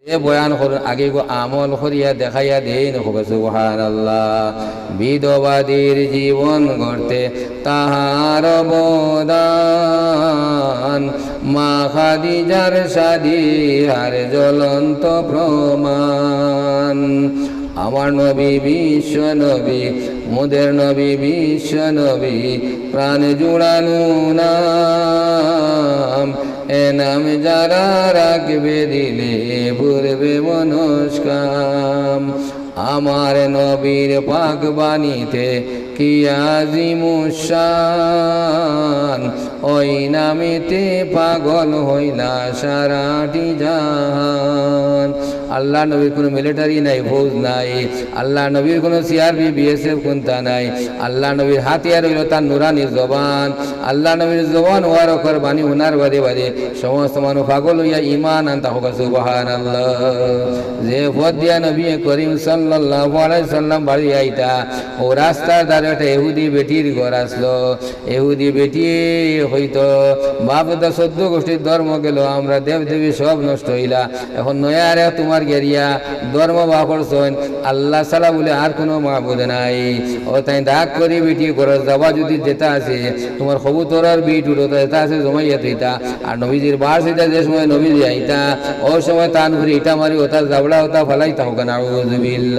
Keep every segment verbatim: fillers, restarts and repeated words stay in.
এ বয়ান করইন, আগে গু আমল করিয়া দেখাইয়া দেইন, কউক্কা সুবহানাল্লাহ। বিধবাদের জীবন গড়তে তাহার অবদান, মা খাদিজার শাদী হার জ্বলন্ত প্রমাণ। আমার নবী বিশ্ব নবী, মোদের নবী বিশ্ব নবী, প্রাণ জুড়ানো নাম, এ নাম যারা রাখবে দিলে পূর্বে মনস্কাম। আমার নবীর পাক বাণীতে কি আজিমুশান, ওই নামেতে পাগল হইলা সারাটি জাহান। আল্লাহ নবীর কোনো মিলিটারি নাই, ফৌজ নাই, আল্লাহ নবীর কোনো সিআরপি, বিএসএফ কুন্তা নাই। আল্লাহ নবীর হাতিয়ার অইলো তান নুরানি জবান। আল্লাহ নবীর জবান মুবারকর বাণী হুনার বাদে বাদে সমস্ত মানুষ পাগল অইয়া ইমান আনতা, কউক্কা সুবহানাল্লাহ। যে পথ দিয়া নবী করিম সাল্লাল্লাহু আলাইহি সাল্লাম বাড়ি আইতা, অউ রাস্তার ধারে একটা ইহুদি বেটির ঘর আছলো। ইহুদি বেটিয়ে কইতো, "বাপ দাদা চৌদ্দ গোষ্ঠীর ধর্ম গেলো, আমরা দেব দেবী সব নষ্ট অইলা, এখন নয়া আরেক তুমার গেরিয়া ধর্ম বার করছইন, আল্লাহ ছাড়া বুলে আর কোনো মাবুদ নাই।" অউ তাইন রাগ করি বেটিয়ে ঘরো যাবা, যদি যেতা আছে তুমার কবুতরর বিট উড়ো, যেতা আছে জমাইয়া থইতা। আর নবীজির বার ছইতা যে সময় নবীজি আইতা, অউ সময় তান ঘুরি ইটা মারি অতা জাবড়া অতা ফালাইতা, কউক্কা নাউজুবিল্লাহ।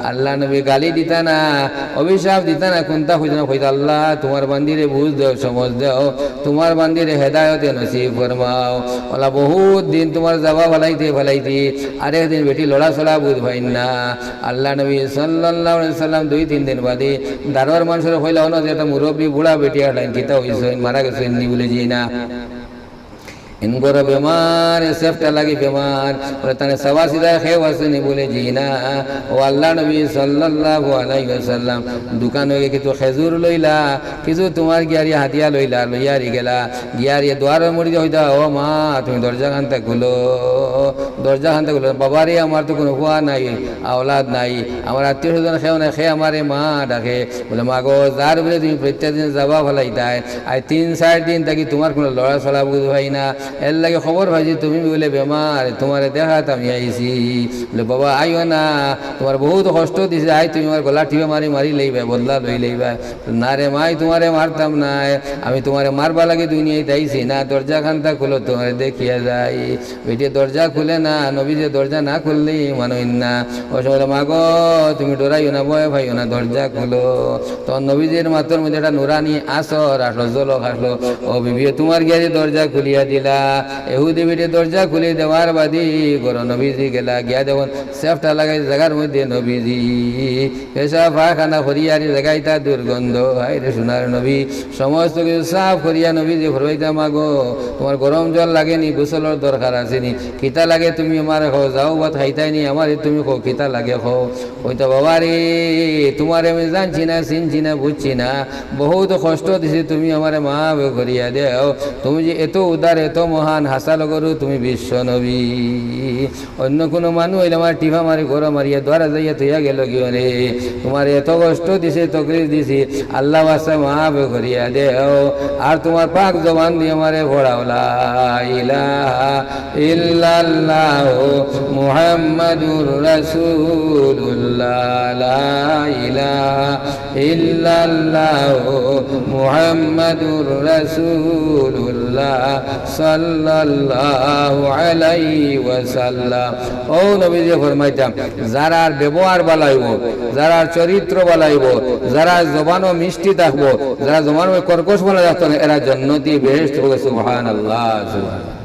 আল্লাহ নবী গালি দিতা না, অভিশাপ দিতা না, কুন্তা কইতা না, কইতা, "আল্লাহ, তুমার বান্দিরে বুঝ দেও, সমঝ দেও, তুমার বান্দিরে হেদায়তে নসিব ফরমাও।" অলা বহুত দিন তুমার যাবা ফালাইতে ফালাইতে আরেক দিন বেটি লড়া চলা বুঝ পাইন না। আল্লাহ নবী সাল্লাল্লাহু আলাইহি সাল্লাম দুই তিন দিন বাদে দারোয়ার মানষরে কইলা, "অনো যে একটা মুরব্বি বুড়া বেটি আছলা, কিতা অইছে, মারা গেছইন নি?" বুলে, "জি না।" ইন ঘরো বেমার, সেফটা লাগি বেমার, বুলে, "তানে সাবা সিদায় খেউ আছে নি?" বুলে, "জি না।" অউ আল্লাহ নবী সাল্লাল্লাহু আলাইহি ওয়াসাল্লাম দোকানো গিয়া কিছু খেজুর লইলা, কিছু তুমার গিয়ারি হাদিয়া লইলা, লইয়ারি গেলা, গিয়ারি দুয়ারর মুড়ি দিয়া কইতা, "ও মা, তুমি দরজা খান্তা খুলো, দরজা খান্তা খুলো। বাবারে, আমার তো কোনো পুয়া নাই, আওলাদ নাই, আমার আত্মীয় স্বজন খেউ নাই, খে আমারে মা ডাকে।" বুলে, "মা গো, যার উপরে তুমি প্রত্যেক দিন যাবা ফালাইতায়, আইজ তিন চাইর দিন থাকি তুমার কোনো লড়া চলা বুঝ পাই না, এরলাগি খবর পাইছি তুমি বুলে বেমার, তুমারে দেখাত আমি আইছি।" বুলে, "বাবা, আইও না, তুমার বহুত কষ্ট দিছি, আইজ তুমি আমার গলা টিপা মারি মারি লইবায়, বদলা লই লইবায়।" "না রে মাই, তুমারে মারতাম নায়, আমি তুমারে মারবার লাগি দুনিয়াত আইছি না, দরজা খান্তা খুলো, তুমারে দেখিয়া যাই।" বেটিয়ে দরজা খুলে না, নবীজিয়ে দরজা না খুললে মানইন না। অউ সময় বুলে, "মা গো, তুমি ডরাইও না, ভয় পাইও না, দরজা খুলো।" তখন নবীজির মাতর মধ্যে একটা নুরানি আসর আসলো, ঝলক আসলো। "ও বিবি, তুমার গিয়ারি দরজা খুলিয়া দিলা।" ইহুদি বেটিয়ে দরজা খুলি দেওয়ার বাদে ঘরো নবীজি গেলা, গিয়া দেখইন সেফটা লাগাই জাগার মধ্যে নবীজি পেশাব পায়খানা করিয়ারি জাগাইতা দুর্গন্ধ। হায় রে সোনার নবী, সমস্ত কিছু সাফ করিয়া নবীজি ফরমাইতা, "মা গো, তুমার গরম জল লাগে নি? গোসলর দরকার আছে নি? কিতা লাগে তুমি আমারে কও, যাও ভাত খাইতায় নি, আমারে তুমি কও, কিতা লাগে কও।" কইতা, "বাবা রে, তুমারে আমি জানছি না, চিনছি না, বুঝছি না, বহুত কষ্ট দিছি, তুমি আমারে মাফ করিয়া দেও। তুমি যে এত উদার, এত মহান, হাছা লগরও তুমি বিশ্ব নবী।" অন্য কুনু মানুষ অইলে আমারে টিপা মারি, ঘরো মারিয়া, দুয়ারে যাইয়া থইয়া গেলো গি অনে। তুমারে এত কষ্ট দিছি, তকলিফ দিছি, আল্লাহ ওয়াস্তে মাফ করিয়া দেও। আর তুমার পাক জবান দি আমারে পড়াও, লা ইলাহা ইল্লাল্লাহু মুহাম্মাদুর রাসূলুল্লাহ, লা ইলাহা ইল্লাল্লাহু মুহাম্মাদুর রাসূলুল্লাহ সাল্লাল্লাহু আলাইহি ওয়াসাল্লাম। অউ নবীজিয়ে ফরমাইতা, যারার ব্যবহার ভালা অইবো, যারার চরিত্র ভালা অইবো, যারার জবানও মিষ্টি থাকবো, যারার জবানও কর্কশ ভালা থাকতো না, এরা জন্নতি বেহেশত অইবো। সুবহানাল্লাহ, সুবহানাল্লাহ।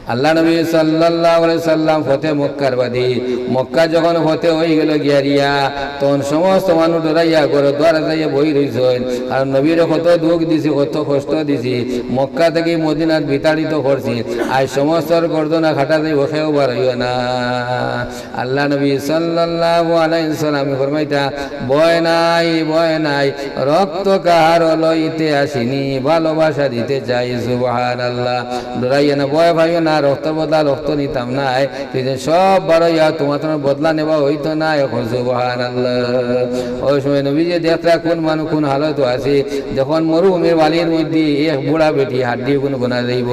আল্লাহ নবী সাল্লাল্লাহু আলাইহি সাল্লাম ফতে মক্কার বাদে, মক্কা যখন ফতে অইগেলো গিয়ারিয়া, তখন সমস্ত মানুষ ডরাইয়া ঘরো দুয়ারে যাইয়া বই রইছইন। আর নবীরে কত দুখ দিছি, কত কষ্ট দিছি, মক্কা থাকি মদিনাত বিতাড়িত করছি। আইজ সমস্তর গর্দনা কাটা যাইবো, কেউ বারইও না। আল্লাহ নবী সাল্লাল্লাহু আলাইহি সাল্লাম ফরমাইতা, "ভয় নাই, ভয় নাই, রক্ত কাহারও লইতে আসিনি, ভালোবাসা দিতে চাই।" সুবহানাল্লাহ। ডরাইও না, ভয় পাইও না। রক্তর বদলা রক্ত নিতাম নায়, তুই যে সব বারইয়া তোমার তোমার বদলা নেওয়া অইতো নায়। এখন সুবহানাল্লাহ। ওই সময় নবীজি দেখরা কোন মানুষ কোন হালত আছে। যখন মরুভূমির বালির মধ্যে এক বুড়া বেটি হাড্ডি গুন গোনা যাইব,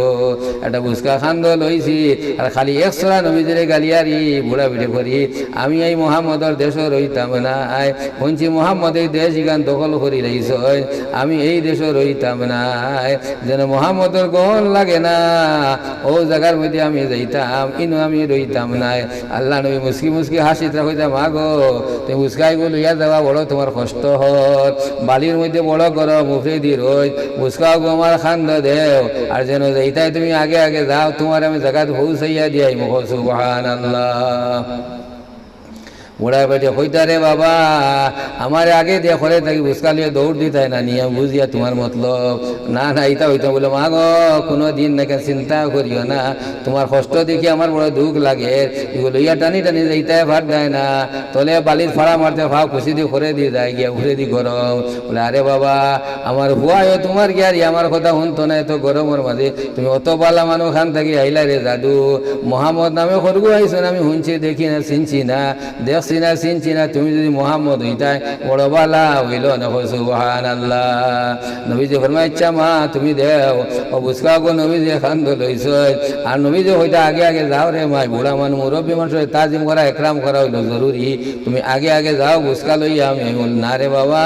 একটা বুসকা খান্দ লইছি, আর খালি এক ছড়া নবীজিরে গালিয়ারি বুড়া বেটি করি, "আমি এই মোহাম্মদর দেশো রইতাম নায়, হুনছি মোহাম্মদ এই দেশ ইখান দখল করি লাইছইন, আমি এই দেশো রইতাম নায়।" যেন মোহাম্মদর গন্ধ লাগে না, অউ জাগার মধ্যে আমি যাইতাম, ইনো আমি রইতাম নায়। আল্লার নবী মুস্কি মুস্কি হাসিতরা কইতা, "মা গো, তুমি বুসকা ইগু লইয়া যাওয়া বড় তোমার কষ্ট অর, বালির মধ্যে বড় গরম, উপরেদি রইদ, বুসকা ইগু আমার খান্দ দেও, আর যেন যাইতায় তুমি আগে আগে যাও, তোমারে আমি জাগাত পৌঁছাইয়া দিয়াইমু।" সুবহানাল্লাহ। বুড়া বেটি কইতা, "রে বাবা, আমারে আগে দিয়া ঘরে থাকি বুসকা লইয়া দৌড় দিতায় না নি, আমি বুঝিয়া তোমার মতলব।" "না, না, ইতা অইতো।" বলে, "মা গো, কুনু দিন নায়, চিন্তা করিও না, তোমার কষ্ট দেখি আমার বড় দুখ লাগে, ইগু লইয়া টানি টানি যাইতায় পারতায় না, তলে বালিত ফাড়া মারতে পাও কুচিদি ঘরেদি যায় গিয়া, উপরেদি গরম।" বলে, "আরে বাবা, আমার ফুয়ায়ও তোমার গিয়ারি আমার কথা হুনতো না, এত গরমর মাঝে তুমি অত বালা মানুষ খান থাকি আইলায় রে জাদু, মোহাম্মদ নামে খরগু আইছইন, আমি হুনছি, দেখি না, চিনছি না, দেখছি না, চিনছি না, তুমি যদি মোহাম্মদ অইতায়, বড় বালা অইলো না।" কও সুবহানাল্লাহ। নবীজি ফরমাইতা, "মা, তুমি দেও।" অউ বুসকা ইগু নবীজি খান্দ লইছইন, আর নবীজি কইতা, "আগে আগে যাও রে মাই, বুড়া মানুষ, মুরব্বি মানুষরে তাজিম করা, একরাম করা অইলো জরুরি, তুমি আগে আগে যাও, বুসকা লইয়া আমি।" আমি বলি, "না রে বাবা,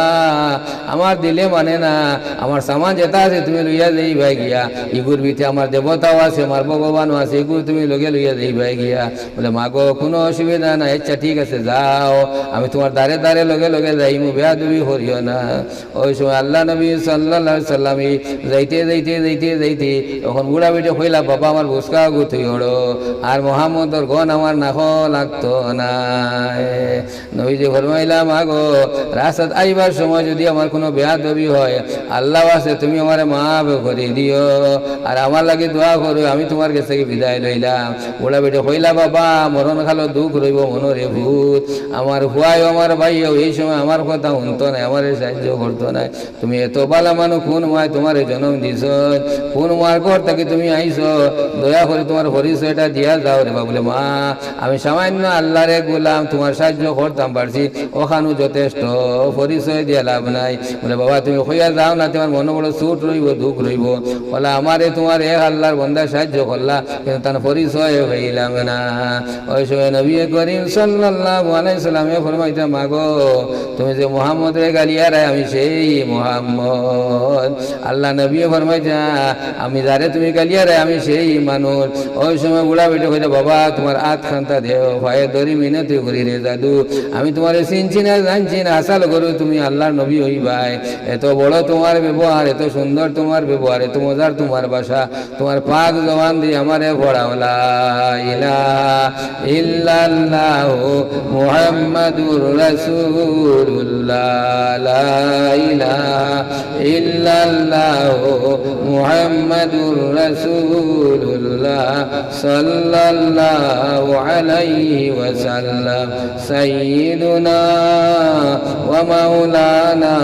আমার দিলে মানে না, আমার সামান যেতা আছে তুমি লইয়া যাইবায় গিয়া, ইগুর ভিতরে আমার দেবতাও আছে, আমার ভগবানও আছে, ইগু তুমি লগে লইয়া যাইবায় গিয়া।" বলে, "মা গো, কুনু অসুবিধা নাই, আচ্ছা ঠিক আছে, যাও, আমি তোমার দারে দারে লগে লগে যাইমু, বেয়াদবি করিও না।" ওই সময় আল্লার নবী সাল্লাল্লাহু আলাইহি ওয়াসাল্লাম ই যাইতে যাইতে যাইতে যাইতে অখন বুড়া বেটি কইলা, "বাবা, আমার বুসকা ইগু থুই অড়ো, আর মোহাম্মদর গন্ধ আমার নাকো লাগতো নায়।" নবীজি ফরমাইলা, "মা গো, রাস্তাত আইবার সময় যদি আমার কুনু বেয়াদবি হয়, আল্লাও আছে, তুমি আমারে মাফ করি দিও, আর আমার লাগি দোয়া করো, আমি তোমার গেছ থাকি বিদায় লইলাম।" বুড়া বেটি কইলা, "বাবা, মরণ কালো দুখ রইব মনো রে পুত, আমার ফুয়ায়ও আমার ভাইয়ও এই সময় আমার কথা হুনতো নায়, আমারে সাহায্য করতো নায়, তুমি এত বালা মানুষ, কুন মায় তোমারে জনম দিছইন, কুন মার ঘর থাকি তুমি আইছো, দয়া করি তোমার পরিচয়টা দিয়া যাও রে বাবা।" বলে, "মা, আমি সামান্য আল্লার এক গোলাম, তোমার সাহায্য করতাম পারছি, অখানউ যথেষ্ট, পরিচয় দিয়া লাভ নাই।" বলে, "বাবা, তুমি কইয়া যাও না, তোমার মনো বড় চুট রইব, দুখ রইব।" বলে, "আমারে তোমার এক আল্লার বন্দায় সাহায্য করলা, কিন্তু তান পরিচয় পাইলাম না।" ওই সময় নবী করিম সাল্লাল্লাহু আলাইহি ওয়াসাল্লামে ফরমাইতা, "মা গো, তুমি যে মুহাম্মদরে গালিয়ারায়, আমি সেই মুহাম্মদ।" আল্লার নবী ফরমাইতা, "আমি যারে তুমি গালিয়ারায়, আমি সেই মানুষ।" ওই সময় বুড়া বেটি কইতা, "বাবা, তোমার আত খান্তা দেও, পায়ে ধরি মিনতি করি রে জাদু, আমি তোমারে চিনছি না, জানছি না, হাছা করো তুমি আল্লার নবী অইবায়, এত বড় তোমার ব্যবহার, এত সুন্দর তোমার ব্যবহার, এত মজার তোমার ভাষা, তোমার পাক জবান দি আমারে পড়াও, লা ইলাহা ইল্লাল্লাহু মুহাম্মাদুর রাসূলুল্লাহ, লা ইলাহা ইল্লাল্লাহু মুহাম্মাদুর রাসূলুল্লাহ, সাল্লাল্লাহু আলাইহি ওয়াসাল্লাম, সাইয়্যিদুনা ওয়া মাওলানা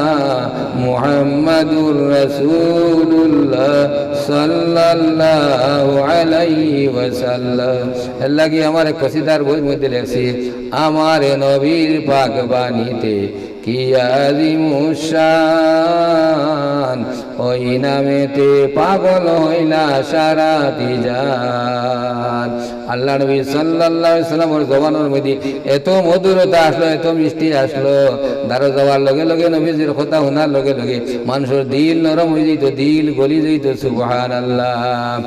মুহাম্মাদুর রাসূলুল্লাহ সাল্লাল্লাহু আলাইহি ওয়াসাল্লাম।" এর লাগি আমার এক কসিদার বইর মধ্যে লেখছি, "আমার নবীর পাক বাণীতে কি আজিমুশান, ওই নামেতে পাগল হইলা সারা দিজান।" আল্লার নবী সাল্লাল্লাহু আলাইহি ওয়াসাল্লামর জবানর মধ্যে এত মধুরতা আসলো, এত মিষ্টি আসলো, দারো যাওয়ার লগে লগে, নবীজির কথা হুনার লগে লগে মানুষর দিল নরম অই যাইতো, দিল গলি যাইতো। সুবহানাল্লাহ।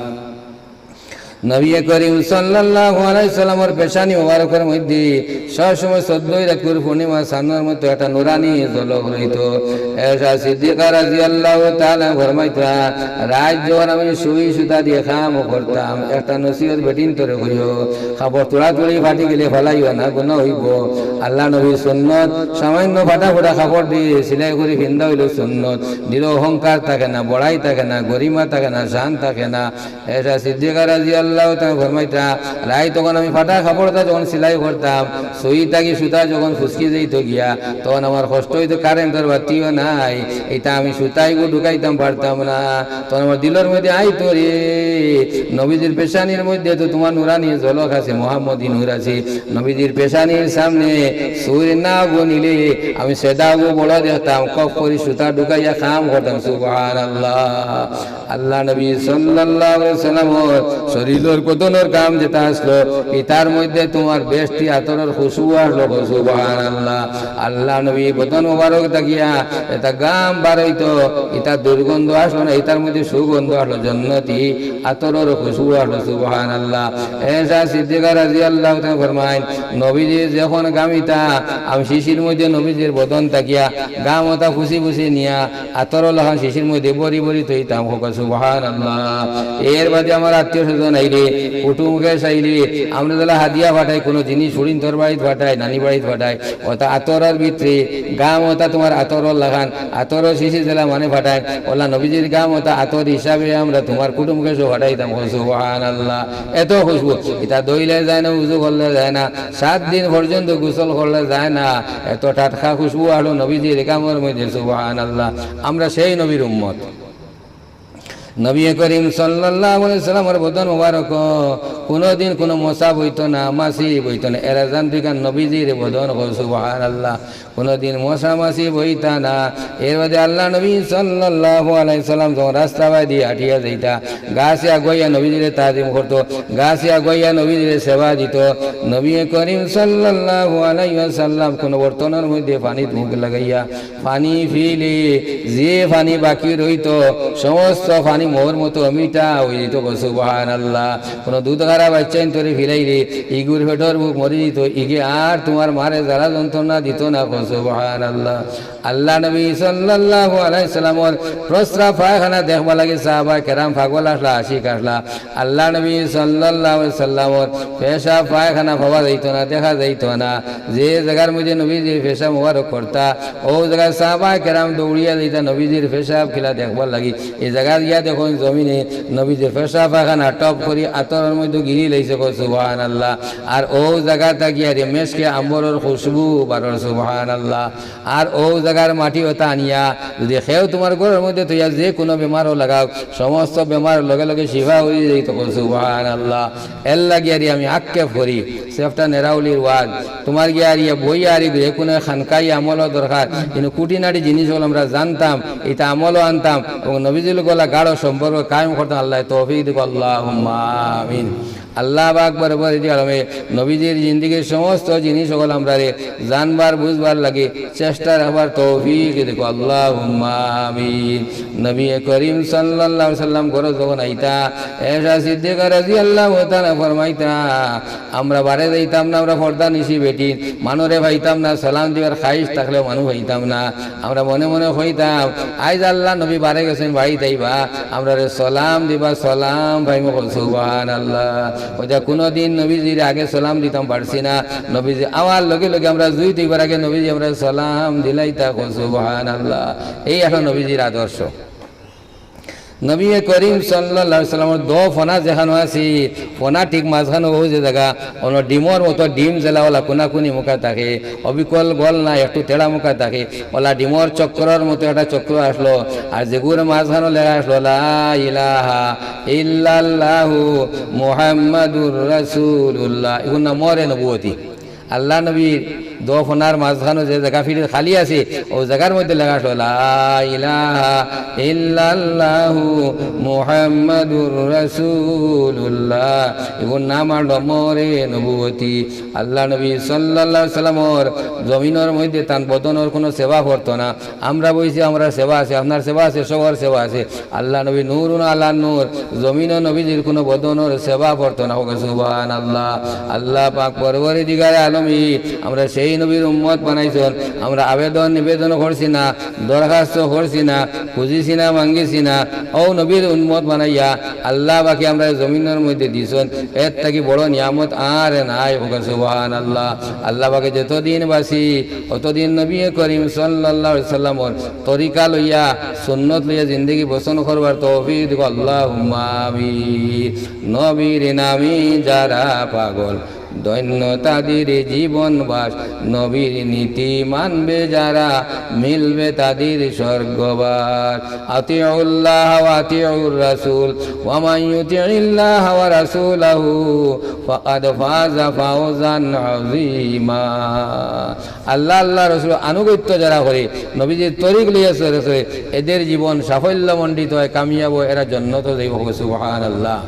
নবী করিম সাল্লাল্লাহু আলাইহি ওয়াসাল্লামর পেশানি মোবারকর মধ্যে সব সময় চৌদ্দই রাজকুর পূর্ণিমা চান্দর মতো একটা নুরানি ঝলক রইতো। এশা সিদ্দিকা রাদিয়াল্লাহু তাআলা ফরমাইতা, "রাইত যখন আমি শুই সুতা দিয়া কাম করতাম, একটা নসিহত বেটিন্তরে কইও, কাপড় তুড়াতুড়ি ফাটি গেলে ফালাইও না, গুনাহ অইবো।" আল্লার নবীর সুন্নত, সামান্য ফাটা ফুটা কাপড় দিয়া সিলাই করি ফিন্দা অইলো সুন্নত। দিলো অহংকার থাকে না, বড়াই থাকে না, গরিমা থাকে না, শান থাকে না। এশা সিদ্দিকা রাদিয়াল্লাহু আল্লাহ তাআলা ফরমাইতা, রাইত তখন আমি ফাটা কাপড়টা যখন সেলাই করতাম, সুই থাকি সুতা যখন ফুসকি যাইতো গিয়া, তখন আমার কষ্ট অইতো, কারেন্টর বাতিও নাই, ইতা আমি সুতাইগু ঢুকাইতাম পারতাম না। তখন আমার দিলর মধ্যে আইতো রে, নবীজির পেশানির মধ্যে তো তোমার নুরানি ঝলক আছে, মোহাম্মদী নূর আছে। নবীজির পেশানির সামনে সুইর নাগু নিলে আমি সেদাগু বড় দেখতাম, কফ করি সুতা ঢুকাইয়া কাম করতাম। সুবহানাল্লাহ। আল্লাহ নবী সাল্লাল্লাহু আলাইহি সাল্লামর শরীরর বদনর গাম যেটা আসলো, ইতার মধ্যে তোমার বেহেশতি আতরর খুশবু আসলো। সুবহানাল্লাহ। আল্লাহ নবী বদন মোবারক থাকিয়া এটা গাম বারইতো, ইতা দুর্গন্ধ আসলো না, ইতার মধ্যে সুগন্ধ আসলো, জন্নতি আতরর খুশবু আসলো। সুবহানাল্লাহ। এসা সিদ্দিকা রাদিয়াল্লাহু তাআলা ফরমাইন, নবীজি যখন গামিতা, আমি শিশির মধ্যে নবীজির বদন থাকিয়া গাম ওটা ফুসি ফুসি নিয়া আতর লাখান শিশির মধ্যে বড়ি বড়ি থইতাম। হোক সুবহানাল্লাহ। এর বাদে আমার আত্মীয় স্বজন আইলে, কুটুম খেশ আইলে, আমরা যেলা হাদিয়া ফাটাই, কোনো জিনিস ফুড়িন্তর বাড়িত ফাটাই, নানি বাড়িত ফাটাই, ওটা আতরর ভিতরে গাম ওটা তোমার আতর লাখান, আতর শিশি যেলা মানে ফাটাই, ওলা নবীজির গাম ওটা আতর হিসাবে আমরা তোমার কুটুম খেশো ফাটাইতাম। হোক সুবহানাল্লাহ। এত খুশবু, ইতা ধইলে যায় না, উজু করলে যায় না, সাত দিন পর্যন্ত গোসল করলে যায় না, এত টাটকা খুশবু আলো নবীজির গামর মধ্যে। সুবহানাল্লাহ। আমরা সেই নবীর উম্মত। নবী করিম সাল্লাল্লাহু আলাইহি সাল্লামর বদন মোবারক কোনোদিন কোনো মশা বইতো না, মাছি বইতো না। এরা জানতো কান নবীজির বদন। হোক সুবহানাল্লাহ। কোনোদিন মশা মাছি বইতা না। এর বাদে আল্লাহ নবী সাল্লাল্লাহু আলাইহি সাল্লাম যখন রাস্তা বাদি হাঁটিয়া যাইতা, গাছে আগুয়াইয়া নবীজিরে তাজিম করতো, গাছে আগুয়াইয়া নবীজিরে সেবা দিত। নবী করিম সাল্লাল্লাহু আলাইহি ওয়াসাল্লাম কোনো বর্তনর মধ্যে পানিত মুখ লাগাইয়া পানি ফিলে যে পানি বাকি রইতো, সমস্ত পানি মহুর মতো মিঠা অইযিতো। সুবহানাল্লাহ। কোনো দুধ খারা বাচ্চাইন্তরে ফিলাইলে ইগুর পেটর ভুক মরি যিতো, ইগে আর তোমার মারে জ্বালা যন্ত্রণা দিতো না। সুবহানাল্লাহ। আল্লাহ নবী সাল্লাল্লাহু আলাইহি সাল্লামর প্রস্রাব পায়খানা দেখবার লাগি সাহাবা কেরাম পাগল আসলা, আশিক আসলা। আল্লাহ নবী সাল্লাল্লাহু আলাইহি সাল্লামর পেশাব পায়খানা পাওয়া যাইতো না, দেখা যাইতো না। যে জাগার মধ্যে নবীজির পেশাব মোবারক করতা, অউ জাগাত সাহাবা কেরাম দৌড়িয়া যাইতা নবীজির পেশাব কিলা দেখবার লাগি। ই জাগাত গিয়া দেখইন জমিনে নবীজির পেশাব পায়খানা টপ করি আতরর মধ্যে গিরি লাইছে। কও সুবহানাল্লাহ। আর অউ জাগাত গিয়া রে মেশকে আম্বরর খুশবু বারর। সুবহানাল্লাহ। আর অউ জাগার মাটি ওটা আনিয়া যদি কেউ তোমার ঘরর মধ্যে থইয়া যে কোনো বেমারও লাগাও, সমস্ত বেমার লগে লগে শিফা অইযাইতো। কও সুবহানাল্লাহ। এর লাগি আর আমি আক্ষেপ করি, সেফটা নেরাউলির ওয়াজ, তোমার গিয়া আর ইয়া বই আর ইগুয়ে কোনো খানকাই আমলও দরকার, কিন্তু খুঁটিনাটি জিনিস অকল আমরা জানতাম, ইতা আমলও আনতাম এবং নবীজির লগে গাঢ় সম্পর্ক কায়েম করতাম। আল্লায় তৌফিক দিক, আল্লাহুম্মা আমিন। আল্লাহ পাক বরাবর এই আলমে নবীজির জিন্দেগির সমস্ত জিনিস অকল আমরারে জানবার বুঝবার লাগি চেষ্টা রাখবার তৌফিক দিক, আল্লাহুম্মা আমিন। নবী করিম সাল্লাল্লাহু আলাইহি সাল্লাম ঘরো যখন আইতা, এশা সিদ্দিকা রাদিয়াল্লাহু তাআলা ফরমাইতা, আমরা বারে যাইতাম না, আমরা পর্দানিশি বেটি, মানুরে পাইতাম না, সালাম দিবার খাইশ থাকলেও মানু পাইতাম না। আমরা মনে মনে কইতাম, আইজ আল্লাহ নবী বারে গেছইন, বাড়িত আইবা, আমরারে সালাম দিবা, সালাম পাইমু। কও সুবহানাল্লাহ। ওইটা কোনোদিন নবীজির আগে সালাম দিতাম পারছি না, নবীজি আওয়ার লগে লগে আমরা জুইত অইবার আগে নবীজি আমরারে সালাম দিলাইতা। কও সুবহানাল্লাহ। এই অখন নবীজির আদর্শ। নবী করিম সাল্লাল্লাহু আলাইহি সাল্লামর দো ফনা যেখানো আছে, ফনা ঠিক মাঝখানো অউ যে জাগা, অনো ডিমর মতো ডিম যেলা অলা কোনাকুনি মুখা থাকে, অবিকল গোল না, একটু তেড়া মুখা থাকে, অলা ডিমর চক্রর মতো একটা চক্র আসলো, আর যেগুর মাঝখানো লেখা আসলো, "লা ইলাহা ইল্লাল্লাহু মুহাম্মাদুর রাসূলুল্লাহ।" ইগুর নাম মরে নবুয়তি। আল্লাহ নবীর দো ফনার মাঝখানো যে জাগা ফিরিত খালি আছে, অউ জাগার মধ্যে লেখা আসলো, "লা ইলাহা ইল্লাল্লাহু মুহাম্মাদুর রাসূলুল্লাহ।" ইগুর নাম আসলো মরে নবুয়তি। আল্লাহ নবী সাল্লাল্লাহু আলাইহি সাল্লামর জমিনর মধ্যে তান বদনর কোনো সেবা করতো না। আমরা বইছি, আমরার সেবা আছে, আপনার সেবা আছে, সবার সেবা আছে। আল্লাহ নবী নূরুন আলা নূর, জমিনো নবীজির কোনো বদনর সেবা করতো না। কও সুবহানাল্লাহ। আল্লাহ পাক পরওয়ারদিগারে আলমে আমরা সেই এই নবীর উম্মত বানাইছইন। আমরা আবেদন নিবেদন করছি না, দরখাস্ত করছি না, খুজিছি না, মাঙ্গিছি না। অউ নবীর উম্মত বানাইয়া আল্লাহ পাকে আমরারে জমিনর মধ্যে দিছইন, এর থাকি বড় নিয়ামত আর নাই। কউক্কা সুবহানাল্লাহ। আল্লাহ পাকে যতদিন বাঁচি, অতদিন নবী করিম সাল্লাল্লাহু আলাইহি ওয়াসাল্লামর তরিকা লইয়া, সুন্নত লইয়া জিন্দেগি বসন করবার তৌফিক দিও, আল্লাহুম্মা আমিন। নবীর নামে যারা পাগল, ধন্য তাদের জীবন বাস, নবীর নীতি মানবে যারা, মিলবে তাদের স্বর্গবাস। আতিউল্লাহ ওয়া আতিউর রাসূল, ওয়া মান ইউতিইল্লাহ ওয়া রাসূলাহু ফাকাদ ফাজা ফাওজান আযীমা। আল্লাহ, আল্লাহ রসুল আনুগত্য যারা করে, নবীজির তরিক লইয়া চলে, চলে, এদের জীবন সাফল্যমণ্ডিত হয়, কামিয়াব হয়, এরা জন্নতো যাইবো। সুবহানাল্লাহ।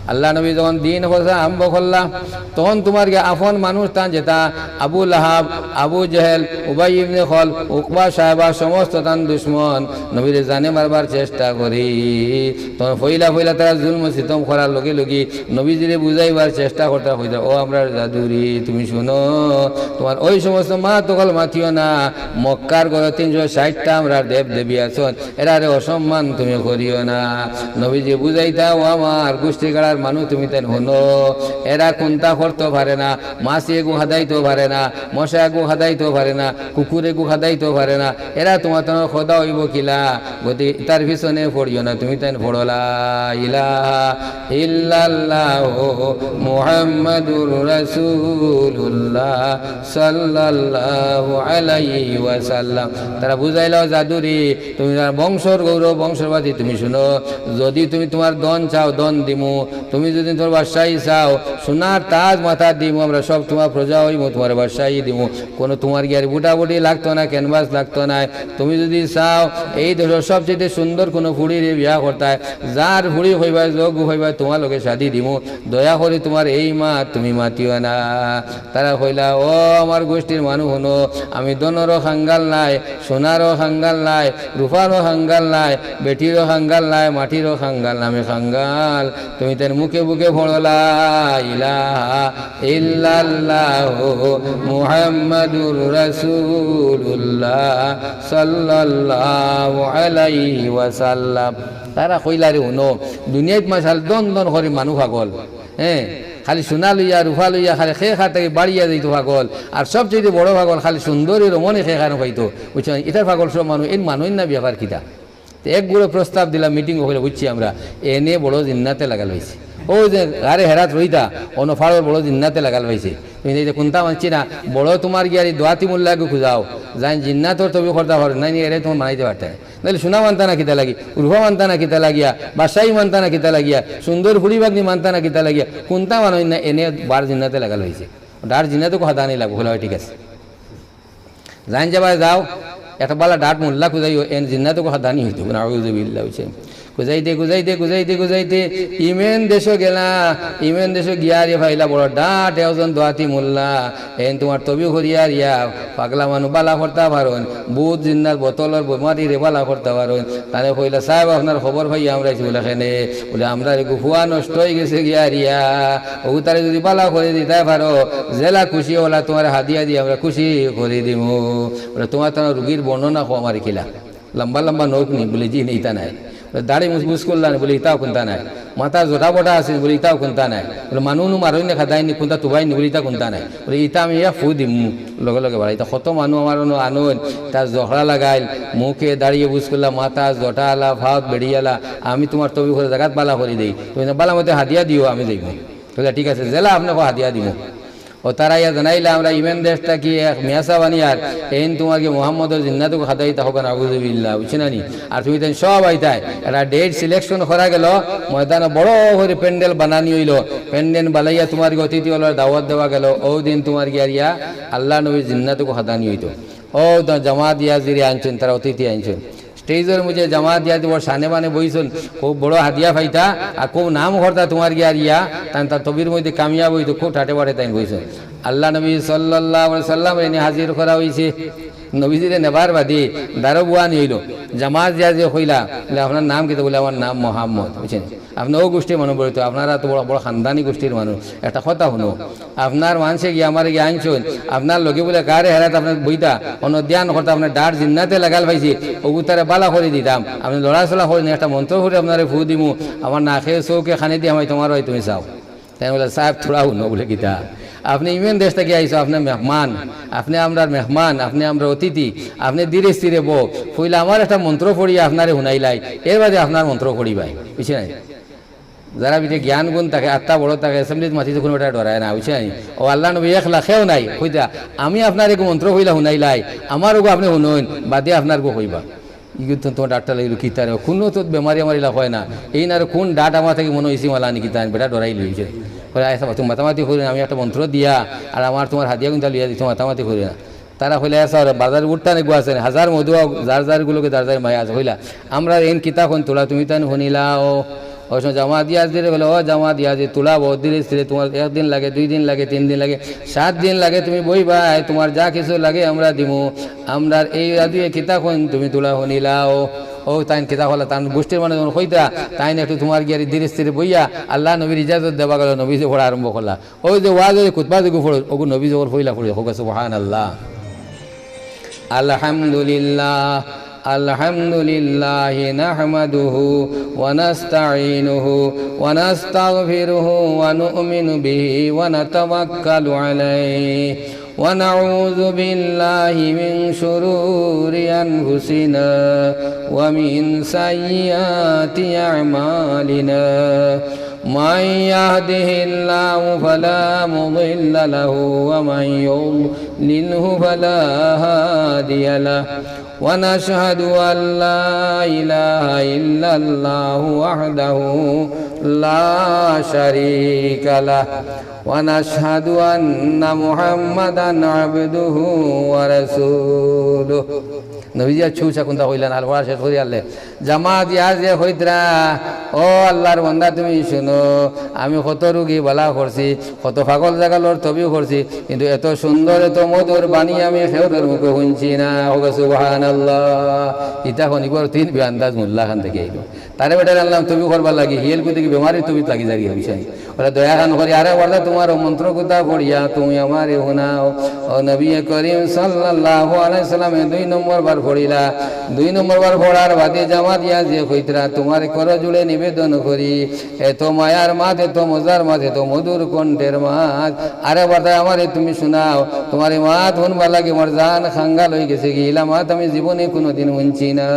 আল্লাহ নবী যখন দিন প্রচার আরম্ভ করলা, তখন তুমার গিয়া আপন মানুষ তান যেতা আবু লাহাব, আবু জেহেল, উবাই ইবনে খলফ, উকবা সাহেবা, সমস্ত তান দুশমন নবীরে জানে মারবার চেষ্টা করি। তখন পয়লা পয়লা তারা জুলুম সিতম করার লগে লগে নবীজিরে বুঝাইবার চেষ্টা করতা, কইতা, "ও আমরার জাদুরি, তুমি শুনো, তুমার ওই সমস্ত মাত অকল মাতিও না, মক্কার ঘরো তিনশো ষাইটটা আমরার দেব দেবী আছইন, এরারে অসম্মান তুমি করিও না।" নবীজি বুঝাইতা, "ও আমার গুষ্টি গাড়ার মানুষ, তুমি তাইন হুনো, এরা কুন্তা করতো পারে না, মাছি এগু হাদাইতো পারে না, মশা এগু হাদাইতো পারে না, কুকুর এগু হাদাইতো পারে না, এরা তুমার তান খোদা অইবো কিলা? গতিকে ইতার পিছনে পড়িও না, তুমি তাইন পড়ো লা ইলাহা ইল্লাল্লাহু মুহাম্মাদুর রাসূলুল্লাহ সাল্লাল্লাহু আলাইহি ওয়াসাল্লাম।" তারা বুঝাইলা, "জাদুরি, তুমি তার বংশর গৌরব, বংশর বাতি, তুমি শুনো, যদি তুমি তুমার ধন চাও, ধন দিমু, তুমি যদি তুমার বাদশাহী চাও, সোনার তাজ মাথাত দিমু, আমরা সব তুমার প্রজা অইমু, তুমার বাদশাহী দিমু।" কুনু তুমার গিয়ার বুটাবুটি লাগতো না, canvas লাগতো না। তুমি যুদি চাও এই দেশর সবচাইতে সুন্দর কুনু ফুড়িরে বিয়া করতায়, যার ফুড়ি কইবায়, যোগ্য কইবায়, তুমার লগে শাদি দিমু। দয়া করি তুমার এই মাত তুমি মাতিও না। তারা কইলা, "ও আমার গুষ্টির মানুষ, হুনো, আমি ধনরও কাঙ্গাল নায়, সোনারও কাঙ্গাল নায়, রূপারও কাঙ্গাল নায়, বেটিরও কাঙ্গাল নায়, মাটিরও কাঙ্গাল নায়, আমি কাঙ্গাল।" তুমি তাইন মুখে মুখে পড়ো, "লা ইলাহা ইল্লাল্লাহু মুহাম্মাদুর রাসূলুল্লাহ সাল্লাল্লাহু আলাইহি ওয়াসাল্লাম।" তারা কইলা, "রে হুনো, দুনিয়াত মাশাল দন দন করি মানুষ পাগল, হ্যাঁ, খালি সোনা লইয়া, রূপা লইয়া, খালি কে কার থাকি বাড়িয়া যাইতো পাগল, আর সবচাইতে বড় পাগল খালি সুন্দরী রমণী কে কার পাইতো, বুঝছো? ইতার পাগল সব মানুষ, এই মানুষ না ব্যাপার কিতা?" তে এক গুড়ে প্রস্তাব দিলা, মিটিং অইলো, বুঝছি আমরা, এনে বড় জিন্নাতে লাগাল পাইছে। অউ যে গারে হেরাত রইতা, অনো ফাড়র বড় জিন্নাতে লাগাল পাইছে। তুমি এই যে কুন্তা মানছি না, বড় তুমার গিয়ার এই দোয়াতি মোল্লাগু খুজাও, যাইন জিন্নাতর তবি করতা পারো, নাই নি এরে তুমার মানাইতে পারতা না। নাইলে সোনা মানতা না কিতা লাগি, রূপা মানতা না কিতা লাগিয়া, বাদশাহী মানতা না কিতা লাগিয়া, সুন্দর ফুড়ি বাগনি মানতা না কিতা লাগিয়া, কুন্তা মানইন না, এনে বার জিন্নাতে লাগাল পাইছে। ডার জিন্নাতে কো হাদানি লাগবো, কইলা, "অয় ঠিক আছে।" যাইন যাবায় যাও, একটা বালা ডাট মোল্লা খুজাইও, এন জিন্নাতে কো হাদানি অইতো, নাউজুবিল্লাহ, বুঝছেন? খুজাইতে, খুজাইতে, খুজাইতে, খুজাইতে, ইমেন দেশো গেলা, ইমেন দেশো গিয়া রে পাইলা বড় ডাট একজন দোয়াতি মোল্লা, এন তুমার তবি করিয়া রিয়া, পাগলা মানুষ বালা করতা পারইন, ভূত জিন্নার বোতলর বেমারিরে বালা করতা পারইন। তানে কইলা, "সাব, আপনার খবর পাইয়া আমরা আইছি।" বুলে, "কেনে?" বুলে, "আমরার এগু ফুয়া নষ্ট অইগেছে গিয়া রিয়া, অগু তারে যুদি বালা করি দিতায় পারো, যেলা খুশি অলা তুমারে হাদিয়া দি আমরা খুশি করি দিমু।" বুলে, "তুমার তান রুগীর বর্ণনা কও আমারে কিলা, লম্বা লম্বা নখ নি?" বুলে, "জি নি, ইতা নায়।" বুলে, "দাড়ি মুছ মুছ করলা নি?" বুলে, "ইতাও কুন্তা নায়।" "মাথাত জটা বটা আছে নি?" বুলে, "ইতাও কুন্তা নায়।" বুলে, "মানু নু মারইন নি, খেদাইন নি, কুন্তা তুবাইন নি?" বুলে, "ইতা কুন্তা নায়।" বুলে, "ইতা আমি ইয়া ফু দিমু, লগে লগে বাড়া। ইতা কত মানু আমার অনো আনইন, তার জখড়া লাগাইল, মুখে দাড়িয়ে বুঝ করলা, মাথা জটা আলা, ফাওত বেড়ি আলা, আমি তুমার তবি করি জাগাত বালা করি দেই। তুমি না বালা মতে হাদিয়া দিও, আমি যাইমু।" বুলে, "ঠিক আছে, যেলা আপনে কও হাদিয়া দিমু।" অউ তারা ইয়া জানাইলা, "আমরা ইমেন দেশ থাকি এক মিয়া সাব আনিয়ার, এইন তুমার গিয়া মুহাম্মদর জিন্নাতগু হাদাইতা, কউক্কা নাউজুবিল্লাহ, বুঝছো না নি? আর তুমি তাইন সব আইতায়।" একটা date selection করা গেলো, ময়দানো বড় করি প্যান্ডেল বানানি অইলো, প্যান্ডেল বানাইয়া তুমার গিয়া অতিথি অকলরে দাওয়াত দেওয়া গেলো। অউ দিন তুমার গিয়া রিয়া আল্লার নবীর জিন্নাতগু হাদানি অইতো। অউ তো জামাত ইয়াজিরে আনছইন, তারা অতিথি আনছইন। স্টেজর মাঝে জামাত ইয়াজির বড় শানে মানে বইছইন, খুব বড় হাদিয়া পাইতা, আর খুব নাম করতা তুমার গিয়া রিয়া, তান তার তবির মধ্যে কামিয়াব অইতো, খুব ঠাটে বাটে তাইন বইছইন। আল্লার নবী সাল্লাল্লাহু আলাইহি ওয়াসাল্লামরে এনে হাজির করা অইছে। নবীজিরে নেবার বাদে দারো বুয়ানি অইলো। জামাত ইয়াজিরে কইলা, বুলে, "আপনার নাম কিতা?" বুলে, "আমার নাম মোহাম্মদ।" বুঝছইন? আপনে অউ গুষ্টির মানুষ বড়ি তো, আপনারা তো বড়, বড় খানদানি গুষ্টির মানুষ। একটা কথা হুনো, আপনার মানষে গিয়া আমারে গিয়া আনছইন, আপনার লগে বুলে কারে হেরাত আপনে বইতা, অনো ধ্যান করতা, আপনার ডাট জিন্নাতে লাগাল পাইছি, অগুতারে বালা করি দিতাম। আপনে লড়াচড়া করি না, একটা মন্ত্র পড়ি আপনারে ফু দিমু, আমার নাকে চউখে কানেদি হামাই তুমার অয় তুমি চাও। তাইন বুলে, "সাব, থুড়া হুনো," বুলে, "কিতা? আপনে ইমেন দেশ থাকি আইছো, আপনে মেহমান, আপনে আমরার মেহমান, আপনে আমরার অতিথি, আপনে ধীরে স্থিরে বও। পইলা আমার একটা মন্ত্র পড়িয়া আপনারে হুনাইলাই, এর বাদে আপনার মন্ত্র পড়িবায়, বুঝছইন নি?" যারা ভিতরে জ্ঞান গুণ থাকে, আত্মা বড় থাকে, assembly-ত মাতিতে কুনু বেটা ডরায় না, বুঝছইন নি? অউ আল্লার নবী একলা, কেউ নাই, কইতা, "আমি আপনারে এগু মন্ত্র পইলা হুনাইলাই, আমার অগু আপনে হুনইন, বাদে আপনার অগু কইবা।" ইগু তো তুমার ডাটটা লাগিল কিতা রে? কুনু তো বেমারি আমার ইলা অয় না। এইন আর কুন ডাট আমার থাকি মনো অইছে মালা নি কিতা, বেটা ডরাইল অইছে। কয়, "আচ্ছা, তুমি মাতামাতি করিও না, আমি একটা মন্ত্র দিয়া আর আমার তুমার হাদিয়া কুনতা লইয়া দিছি, মাতামাতি করিও না।" তারা কইলা, "আচ্ছা, বাজার উঠতা নি গু আছে নি, হাজার মধু, যার যার গুলোকে যার যার মায়া আছে।" কইলা, "আমরা এইন কিতা কইন থুড়া, তুমি তাইন হুনিলাও।" অউ সময় জামাত ইয়াজিদে কইলা, "ও জামাত ইয়াজিদ, থুড়া বও ধীরে স্থিরে, তুমার একদিন লাগে, দুইদিন লাগে, তিনদিন লাগে, সাতদিন লাগে, তুমি বইবায়, তুমার যা কিছু লাগে আমরা দিমু।" আমরার এই আদুয়ে কিতা কইন, তুমি থুড়া হুনিলাও। অউ তাইন কিতা কইলা, তান গুষ্টির মানুষ যখন কইতা, তাইন একটু তুমার গিয়ারি ধীরে স্থিরে বইয়া আল্লার নবীর ইজাজত দেবা গেল, নবীজিয়ে পড়া আরম্ভ করলা। অউ যে ওয়াজ, অউ যে খুতবা যেগু পড়ো, অগু নবীজিয়ে পইলা পড়ি, কউক্কা সুবহানাল্লাহ। الحمد لله، الحمد لله نحمده ونستعينه ونستغفره ونؤمن به ونتوكل عليه ونعوذ بالله من شرور أنفسنا ومن سيئات أعمالنا. من يهده الله فلا مضل له ومن يضلله فلا هادي له. ونشهد أن لا إله إلا الله وحده لا شريك له. ونشهد أن محمدا عبده ورسوله. নবীজিয়ে চুপ থাকি কুনতা কইলা না, আল পড়া শেষ করি আনলে। জামাত ইয়াজিদে কইতরা, "ও আল্লার বান্দা, তুমি হুনো, আমি কত রুগী বালা করছি, কত পাগল ছাগলর তবিব করছি, কিন্তু এত সুন্দর, এত মধুর বাণী আমি কেউরর মুখে হুনছি না।" কউক্কা সুবহানাল্লাহ। ইতা হুনিবার তিন বেআন্দাজ মোল্লা খান থাকি আইলো। তারে বেটারে আনলাম তবিব করবার লাগি, হিয়ের কুদিকে বেমারির তবিব লাগি যার গিয়া বিষয়। ওরা দয়া খান করি, "আরে বান্দা, তুমার অউ মন্ত্র কুতা পড়িয়া তুমি আমারে হুনাও।" অউ নবী করিম সাল্লাল্লাহু আলাইহি ওয়াসাল্লামে দুই নম্বর বার পড়িলা। দুই নম্বর বার পড়ার বাদে জামাত ইয়াজিদে কইতরা, "তুমার করজুড়ে নিবেদন করি, এত মায়ার মাত, এত মজার মাত, এত মধুর কণ্ঠের মাত, আরে বান্দা, আমারে তুমি হুনাও। তুমার ই মাত হুনবার লাগি আমার জান কাঙ্গাল অইগেছেগি, ইলা মাত আমি জীবনে কুনুদিন হুনছি না।"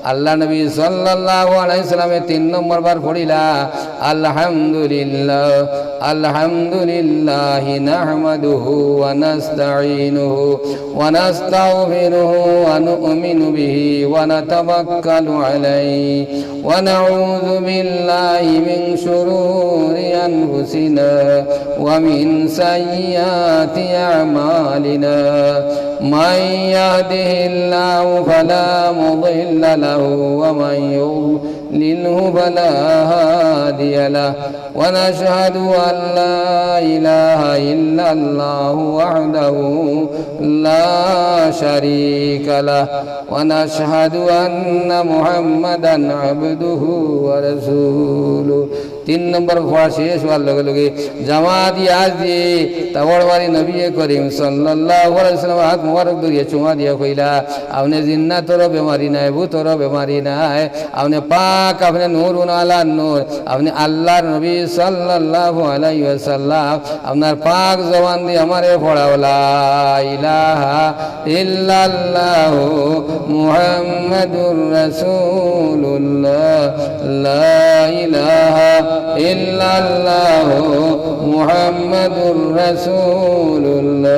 আল্লার নবী সাল্লাল্লাহু আলাইহি ওয়াসাল্লামে তিন নম্বর বার পড়িলা, "الحمد لله، الحمد لله نحمده ونستعينه ونستغفره ونؤمن به ونتوكل عليه ونعوذ بالله من شرور أنفسنا ومن سيئات أعمالنا. من يهده الله فلا مضل له ومن يضلله فلا هادي له. ونشهد أن لا إله إلا الله وحده لا شريك له. ونشهد أن محمدا عبده ورسوله. তিন নম্বর পড়া শেষ অওয়ার লগে লগে জামাত ইয়াজিদে তাওয়ার বাড়ি নবী করিম সাল্লাল্লাহু আলাইহি ওয়াসাল্লামর আত মুবারক ধরিয়া চুমা দিয়া কইলা, "আপনে জিন্নাতরও বেমারি নায়, ভূতরও বেমারি নায়, আপনে পাক, আপনে নূরুন আলা নূর, আপনে আল্লার নবী সাল্লাল্লাহু আলাইহি ওয়াসাল্লাম, আপনার পাক জবান দি আমারে পড়াও, লা ইলাহা ইল্লাল্লাহু মুহাম্মাদুর রাসূলুল্লাহ, লা ইলাহা ইল্লাল্লাহু মুহাম্মাদুর রাসূলুল্লাহ।"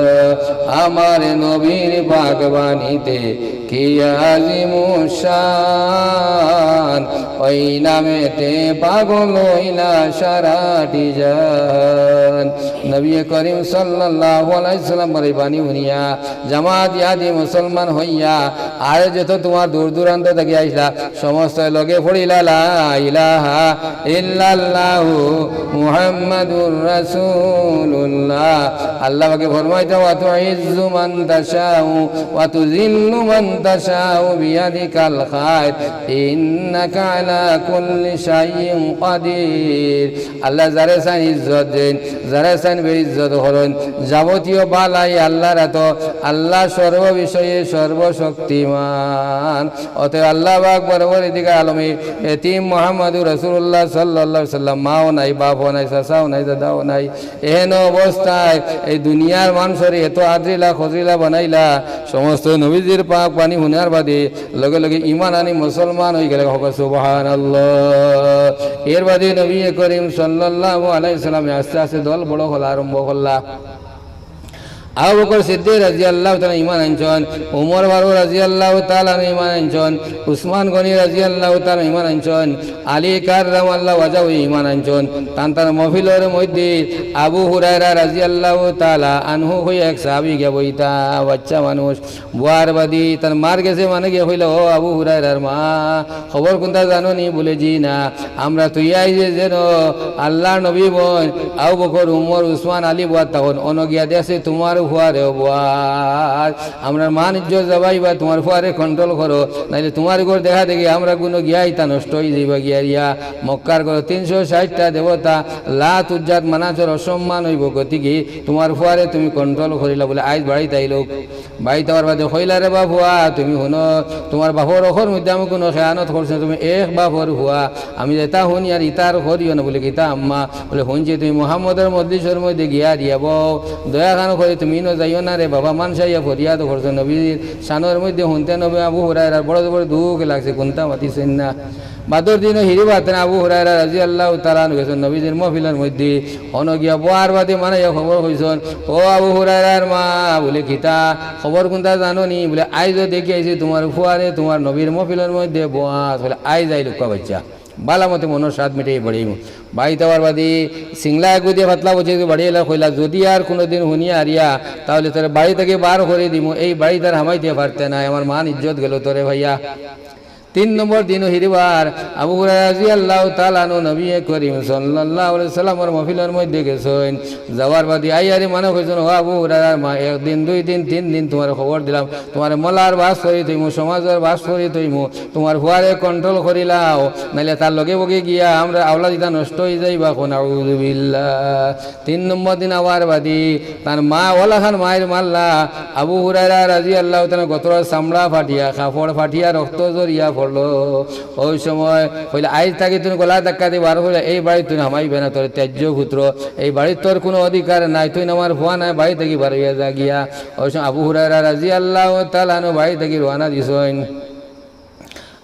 আমার নবীর পাক বাণীতে কি আজিমুশ শান, ওই নামেতে পাগল অইলা সারাটি জান। নবী করিম সাল্লাল্লাহু আলাইহি ওয়াসাল্লামর এই বাণী হুনিয়া জামাত ইয়াজিদে মুসলমান অইয়া, আর যত তুমার দূর দূরান্ত থাকি আইছলা, সমস্ত লগে পড়িলা, লা ইলাহা ইল্লাল্লাহু মুহাম্মাদুর রাসূলুল্লাহ। আল্লাহ পাকে ফরমাইতা, "ওয়া তুইজ تعز من تشاء وتذل من تشاء بيدك الخير إنك على كل شيء قدير। আল্লায় যারে চাইন ইজ্জত দেইন, যারে চাইন বেইজ্জত করইন। যাবতীয় বালাই আল্লার আতো, আল্লা সর্ব বিষয়ে সর্বশক্তিমান। অতএব আল্লাহ পাক পরওয়ারদিগার আলমে এতিম মুহাম্মাদুর রাসূলুল্লাহ সাল্লাল্লাহু আলাইহি ওয়াসাল্লাম, মাও নাই, বাপও নাই, চাচাও নাই, দাদাও নাই, এহেন অবস্থায় এই দুনিয়ার মানষরে এত আদরিলা খজরিলা বানাইলা, সমস্ত নবীজির পাক বাণী হুনার বাদে লগে লগে ইমান আনি মুসলমান অইগেলা। কউক্কা সুবহানাল্লাহ। এর বাদে নবী করিম সাল্লাল্লাহু আলাইহি ওয়াসাল্লামে আস্তে আস্তে দল বড় করা আরম্ভ করলা। আবু বকর সিদ্দিক রাদিয়াল্লাহু তাআলা ইমান আনছইন, উমর ফারুক রাদিয়াল্লাহু তাআলা আনহু ইমান আনছইন, উসমান গনি রাদিয়াল্লাহু তাআলা আনহু ইমান আনছইন, আলী কাররামাল্লাহু ওয়াজহাহু ইমান আনছইন। তান তান মহফিলর মধ্যে আবু হুরায়রা রাদিয়াল্লাহু তাআলা আনহু কইয়া এক সাহাবী গিয়া বইতা, বাচ্চা মানুষ, বওয়ার বাদে তান মার গেছে, মানে গিয়া কইলা, "ও আবু হুরায়রার মা, খবর কুনতা জানো নি?" বুলে, "জি না।" "আমরা থুইয়া আইছি যেন আল্লার নবী বইন, আবু বকর, উমর, উসমান, আলী বওয়াত, তখন অনো গিয়া দেখছি তুমার ফুয়ারেও বওয়াত। আমরার মান ইজ্জত যাবাইবা, তুমার ফুয়ারে control করো, নাইলে তুমার ঘর দেখা দেখি আমরা কুনো গিয়া ইতা নষ্ট অইযাইবা গিয়া রিয়া। মক্কার ঘর তিনশো ষাইটটা দেবতা, লাত উজ্জাত মানাতর অসম্মান অইবো, গতিকে তুমার ফুয়ারে তুমি control করিলা।" বুলে, আইজ বাড়িত আইলো। বাড়িত আওয়ার বাদে কইলা, "রে বা ফুয়া, তুমি হুনো, তুমার বাপর অখর মধ্যে আমি কুনো খেয়ানত করছি না, তুমি এক বাপর ফুয়া, আমি যেতা হুনি আর ইতা আর করিও না।" বুলে, "কিতা আম্মা?" বুলে, "হুনছি তুমি মুহাম্মদর মজলিসর মধ্যে গিয়া রিয়া বও, দয়া খান করি তুমি ইনো যাইও না রে বাবা, মানষে আইয়া ফরিয়াদ করছে, নবীর শানর মধ্যে হুনতে নবী আবু হুরায়রার বড় জবর দুখ লাগছে, কুনতা মাতিছইন না।" বাদর দিনও হিরিবার তান আবু হুরায়রা রাদিয়াল্লাহু তাআলা আনহু গেছইন নবীজির মহফিলর মধ্যে। অনো গিয়া বওয়ার বাদে মানাইয়া খবর কইছইন, "ও আবু হুরায়রার মা," বুলে, "কিতা? খবর কুনতা জানো নি?" বুলে, "আইজও দেখি আইছি তুমার ফুয়ারে তুমার নবীর মহফিলর মধ্যে বওয়াত।" বুলে, "আইজ আইল উক্কা বাচ্চা, বালা মতে মনর সাধ মিটাই বাড়িমু।" বাড়িত আওয়ার বাদে সিংলা এগু দিয়া পাতলা বইছে বাড়ি আইলা, কইলা, "যুদি আর কুনুদিন হুনিয়া আরিয়া, তাইলে তোরে বাড়ি থাকি বার করি দিমু, এই বাড়িত আর হামাইতে পারতে নায়, আমার মান ইজ্জত গেল তোরে ভাইয়া।" তিন নম্বর দিনও হিরিবার আবু হুরায়রা রাদিয়াল্লাহু তাআলা আনহু নবী করিম সাল্লাল্লাহু আলাইহি ওয়াসাল্লামর মহফিলর মধ্যে গেছইন। যাওয়ার বাদে আইয়ারে মানা কইছইন, "ও আবু হুরায়রার মা, একদিন, দুই দিন, তিন দিন তুমারে খবর দিলাম, তুমারে মহল্লার বাস করি থইমু, সমাজর বাস করি থইমু, তুমার ফুয়ারে control করিলাও, নাইলে তার লগে বগে গিয়া আমরার আওলাদ ইতা নষ্ট অইযাইবা।" কউক্কা আউযুবিল্লাহ। তিন নম্বর দিন আওয়ার বাদে তান মা অলাখান মাইর মারলা, আবু হুরায়রা রাদিয়াল্লাহু তাআলা গতরর চামড়া ফাটিয়া, কাপড় ফাটিয়া রক্ত ঝরিয়া পড়লো। ওই সময় কইলা, "আইজ থাকি তুই গলা ধাক্কা দি বার করিয়া এই বাড়িত তুই হামাইবে না, তোরে ত্যায্য পুত্র, এই বাড়িত তোর কুনু অধিকার নাই, তুই আমার ফুয়া নায়, বাড়ি থাকি বার অইয়া যা গিয়া।" ওই সময় আবু হুরায়রা রাদিয়াল্লাহু তাআলা আনহু বাড়ি থাকি রওয়ানা দিছইন।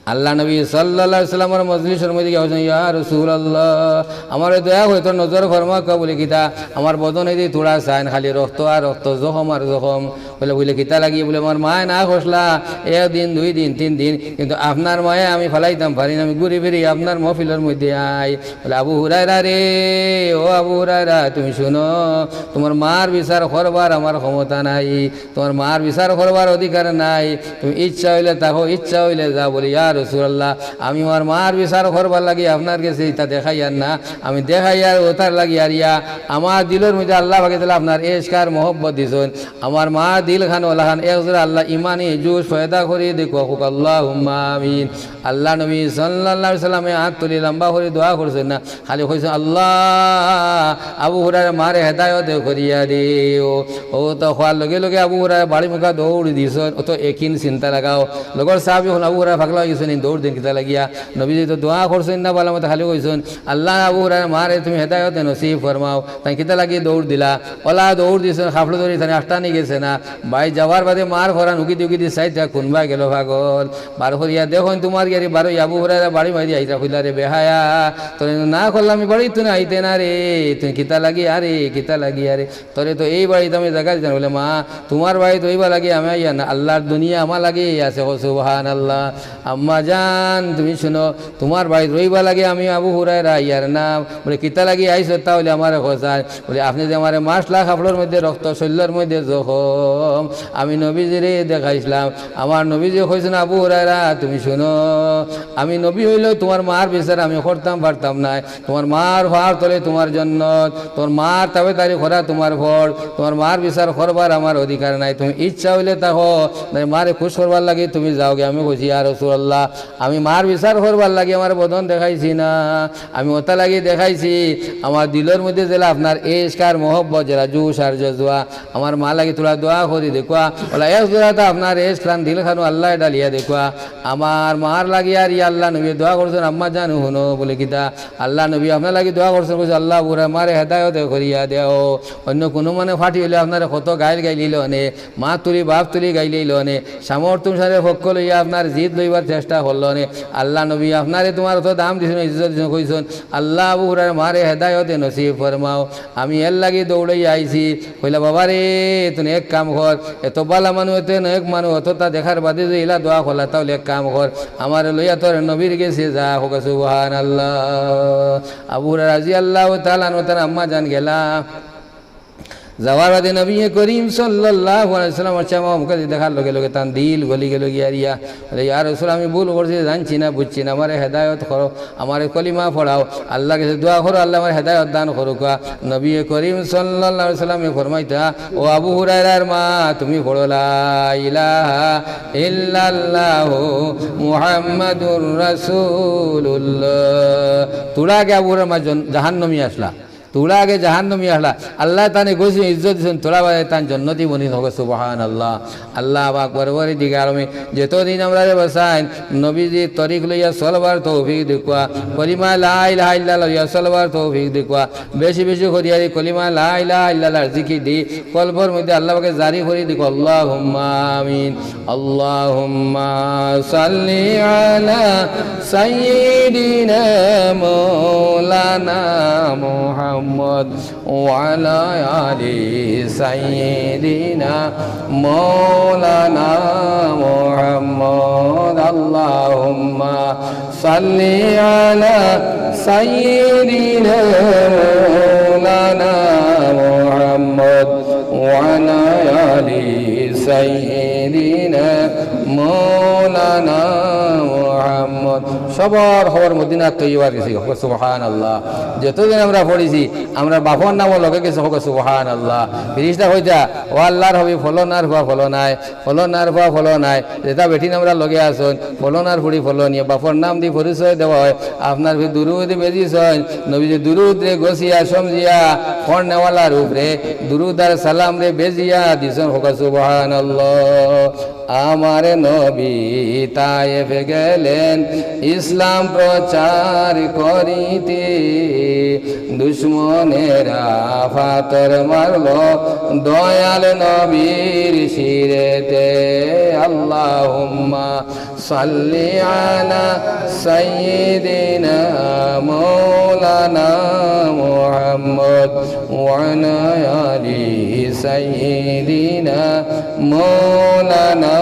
আল্লার নবী সাল্লাল্লাহু আলাইহি ওয়াসাল্লামর মজলিসর মধ্যে গিয়া কইছইন, "ইয়া রাসূলুল্লাহ, আমারে দয়া করি তোর নজর ফরমাউক্কা।" বুলে, "কিতা?" "আমার বদন এদি থুড়া চাইন, খালি রক্ত আর রক্ত, জখম আর জখম।" বুলে, "বুলে কিতা লাগি?" বুলে, "আমার মায় না কইছলা, এক দিন, দুই দিন, তিন দিন, কিন্তু আপনার মায়ে আমি ফালাইতাম পারি না, আমি ঘুরি ফিরি আপনার মহফিলর মধ্যে আই।" বুলে, "আবু হুরায়রা রে, ও আবু হুরায়রা, তুমি হুনো, তুমার মার বিচার করবার আমার ক্ষমতা নাই।" তুমার মার বিচার করবার অধিকার নাই। তুমি ইচ্ছা অইলে থাকো, ইচ্ছা অইলে যাও। বুলে, "ইয়া রাসূলুল্লাহ, আমি আমার মার বিচার করবার লাগি আপনার গেছে ইতা দেখাইয়ার না, আমি দেখাইয়ার অতার লাগি আরিয়া। আমার দিলর মধ্যে আল্লাহ পাকে তাআলা আপনার ইশক আর মহব্বত দিছইন। আমার মার দিলখানো অলাখান একজোড়া আল্লাহ ইমানি জোশ পয়দা করি দেউক্কা।" কউক্কা আল্লাহুম্মা আমিন। আল্লার নবী সাল্লাল্লাহু আলাইহি ওয়াসাল্লামে আত তুলি লম্বা করি দোয়া করছইন না, খালি কইছইন, "আল্লাহ, আবু হুরায়রার মারে হেদায়ত করিয়া দেও।" অউ তো কওয়ার লগে লগে আবু হুরায়রা বাড়ি মুখা দৌড় দিছইন। অউ তো একিন চিন্তা লাগাও, লগর সাহাবী অকল আবু হুরায়রা পাগলা অইগেছইন নি, দৌড় দেইন কিতা লাগিয়া? নবীজি তো দোয়া করছইন না, বালা মতে খালি কইছইন, "আল্লাহ, আবু হুরায়রার মারে তুমি হেদায়ত নসিব ফরমাও।" তাইন কিতা লাগি দৌড় দিলা? অলা দৌড় দিছইন, কাপড় ধরি তাইন আটকানি গেছে না। বাড়ি যাওয়ার বাদে মার করান উকিদি উকিদি চাইতা কুনবায় গেল পাগল। বার করিয়া দেখইন তুমার গেরি বারই আবু হুরায়রা বাড়ি মারি আইতা। কইলা, "রে বেহায়া, তোরে না করলাম আমি বাড়িত তুই আইতে না রে, তুই কিতা লাগি আরে, কিতা লাগি আরে, তোরে তো এই বাড়িত আমি জাগা দিতাম না।" বুলে, "মা, তুমার বাড়িত অইবার লাগি আমি আইয়ার না, আল্লার দুনিয়া আমার লাগি আছে।" কও সুবহানাল্লাহ। আম্মা আম্মাজান, তুমি শুনো, তুমার বাড়িত রইবার লাগি আমি আবু হুরায়রা আইয়ার না। বলে, "কিতা লাগি আইছো তা অইলে আমারে কও চাইন।" বলে, "আপনে যে আমারে মাসলা কাপড়র মধ্যে রক্ত, শরীলর মধ্যে জখম, আমি নবীজিরে দেখাইছলাম। আমার নবীজি কইছইন, 'আবু হুরায়রা, তুমি শুনো, আমি নবী অইলেও তুমার মার বিচার আমি করতাম পারতাম নায়। তুমার মার পাওর তলে তুমার জন্নত, তুমার মার তাবেদারি করা তুমার ফরজ, তুমার মার বিচার করবার আমার অধিকার নাই। তুমি ইচ্ছা অইলে থাকো, নায় মারে খুশ করবার লাগি তুমি যাওগি।' আমি কইছি, 'ইয়া রাসুলাল্লাহ, আমি মার বিচার করবার লাগি আমার বদন দেখাইছি না, আমি অতা লাগি দেখাইছি, আমার দিলর মধ্যে যেলা আপনার এশক আর মহব্বত, যেলা জোশ আর জজবা, আমার মা লাগি থুড়া দোয়া করি দেখুয়া।' বলে, এক জোড়াটা আপনার এশক খান দিল খানো আল্লায় ডালিয়া দেখুয়া। আমার মার লাগি আর ইয়া আল্লার নবী দোয়া করছইন, আম্মাজান হুনো। বলে, "কিতা?" "আল্লার নবী আপনার লাগি দোয়া করছইন, কইছইন, 'আল্লাহ, বুড়া মারে হেদায়ত করিয়া দেও।' অন্য কুনু মানে ফাটি অইলে আপনারে কত গাইল গাইলিলো অনে, মা তুলি বাপ তুলি গাইলিলো অনে, সামর্থ্য অনুসারে পক্ষ লইয়া আপনার জিদ লইবার চেষ্টা করলো অনে। আল্লার নবী আপনারে তুমার অত দাম দিছইন, ইজ্জত দিছইন, কইছইন, 'আল্লাহ, আবু হুরায়রার মারে হেদায়তে নসিব ফরমাও।' আমি এর লাগি দৌড়াইয়া আইছি।" কইলা, "বাবা রে, তুই এক কাম কর, এত বালা মানুষ, এত নেক মানুষ, অততা দেখার বাদে যদি ইলা দোয়া করলা, তাইলে এক কাম কর, আমারে লইয়া তোর নবীর গেছে যা।" কউক্কা সুবহানাল্লাহ। আবু হুরায়রা রাদিয়াল্লাহু তাআলা আনহু তান আম্মাজান গেলা। যাওয়ার বাদে নবী করিম সাল্লাল্লাহু আলাইহি ওয়াসাল্লাম আচ্ছা মা মুখে দেখার লগে লগে তান দিল গলি গেলো গিয়া রিয়া। বলে, "ইয়া রাসুল, আমি ভুল করছি, জানছি না, বুঝছি না, আমারে হেদায়ত করো।" আমারে কলিমা পড়াও, আল্লার গেছে দোয়া করো, আল্লায় আমারে হেদায়ত দান করুক্কা। নবী করিম সাল্লাল্লাহু আলাইহি ওয়াসাল্লামে ফরমাইতা, "ও আবু হুরায়রার মা, তুমি পড়ো লা ইলাহা ইল্লাল্লাহু মুহাম্মাদুর রাসূলুল্লাহ।" থুড়া আগে আবু হুরায়রার মা জন-, জাহান্নামী আছলা, থুড়া আগে জাহান্নামী আছলা। আল্লায় তানে গেছে ইজ্জত দিছইন, থুড়া বাদে তান জন্নতি বনিছইন। কউক্কা সুবহানাল্লাহ। আল্লাহ পাক পরওয়ারদিগারে আলমে যতদিন আমরারে বাঁচাইন, নবীজির তরিক লইয়া চলবার তৌফিক দেউক্কা, কলিমা লা ইলাহা ইল্লাল্লাহ লইয়া চলবার তৌফিক দেউক্কা, বেশি বেশি করিয়া এই কলিমা লা ইলাহা ইল্লাল্লাহর জিকির দি কলবর মধ্যে আল্লাহ পাকে জারি করি দেউক্কা। আল্লাহুম্মা আমিন। আল্লাহুম্মা সাল্লি আলা সাইয়্যিদিনা মাওলানা মুহাম্মদ। وعلى آل سيدنا مولانا محمد. اللهم صل على سيدنا مولانا محمد وعلى آل سيدنا مولانا محمد. সবর খবর মদিনা তৈয়বার গেছে। সুবহানাল্লাহ। যতদিন আমরা পড়ছি, আমরার বাপর নামও লগে গেছে, কউক্কা সুবহানাল্লাহ। ফিরিস্তা কইতা, "ও আল্লার হাবিব, ফলনার ফুয়া ফলনায়, ফলনার ফুয়া ফলনায়, যেতা বেটিন আমরার লগে আছইন, ফলনার ফুড়ি ফলনিয়ে, বাপর নাম দি পরিচয় দেওয়া অয়, আপনার ফির দুরুদ বেজিছইন।" নবীজি দুরুদরে গছিয়া সমঝিয়া, পড়নেওয়ালার উপরে দুরুদ আর সালামরে বেজিয়া দিছইন, কউক্কা সুবহানাল্লাহ। আমার নবী তায়েফ গেলেন ইসলাম প্রচার করিতে, দুশমনেরা পাথর মারল দয়াল নবীর শিরেতে। আল্লাহুম্মা সাল্লি আলা সাইয়্যিদিনা মাওলানা মুহাম্মদ ওয়া আলা আলি সাইয়্যিদিনা মাওলানা